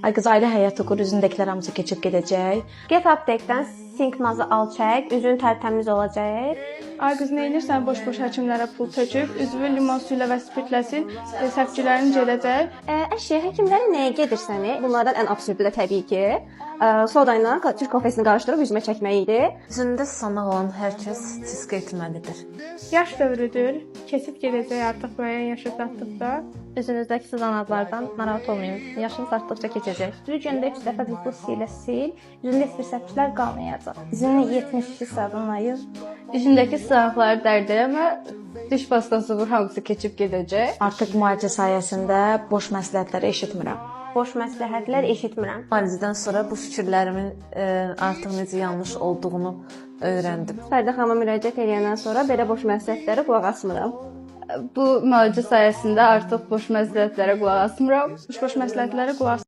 Ay qız, ailə həyatı qur, üzündəkilər hamısı keçib gedəcək. Get aptekdən sink mazı al çək, üzün tərtəmiz olacaq. Ay qız, nə edirsən boş-boş həkimlərə pul töküb, üzvü limon suyu ilə və spirtlə sil, səpgilərin gedəcək. Əşi, həkimlərə nəyə gedirsən? Bunlardan ən absürdü də təbii ki, soda ilə türk kofesini qarışdırıb üzümə çəkmək idi. Üzündə sızanaq olan hər kəs çiska etməlidir. Yaş dövrüdür, keçib gedəcək artıq müəyyən yaşa çatdıqda. Üzünüzdəki sızanaqlardan narahat olmayın. Yaşınız artdıqca keçəcək. Bir gündə 3 dəfə bu ilə sil, üzündə heç bir səpgilər qalmayacaq. Üzünü 72 sabunla yuv. Üzündəki sızanaqları dərd eləmə, diş pastası vur, hamısı keçib gedəcək. Artıq müalicə sayəsində boş məsləhətləri eşitmirəm. Boş məsləhətlər eşitmirəm. Müalicədən sonra bu fikirlərimin artıq necə yanlış olduğunu öyrəndim. Fərdə xanıma müraciət edəndən sonra belə boş məsləhətlərə qulaq asmıram. Bu müalicə sayəsində artıq boş məsləhətlərə qulaq asmıram. Boş-boş məsləhətlərə qulaq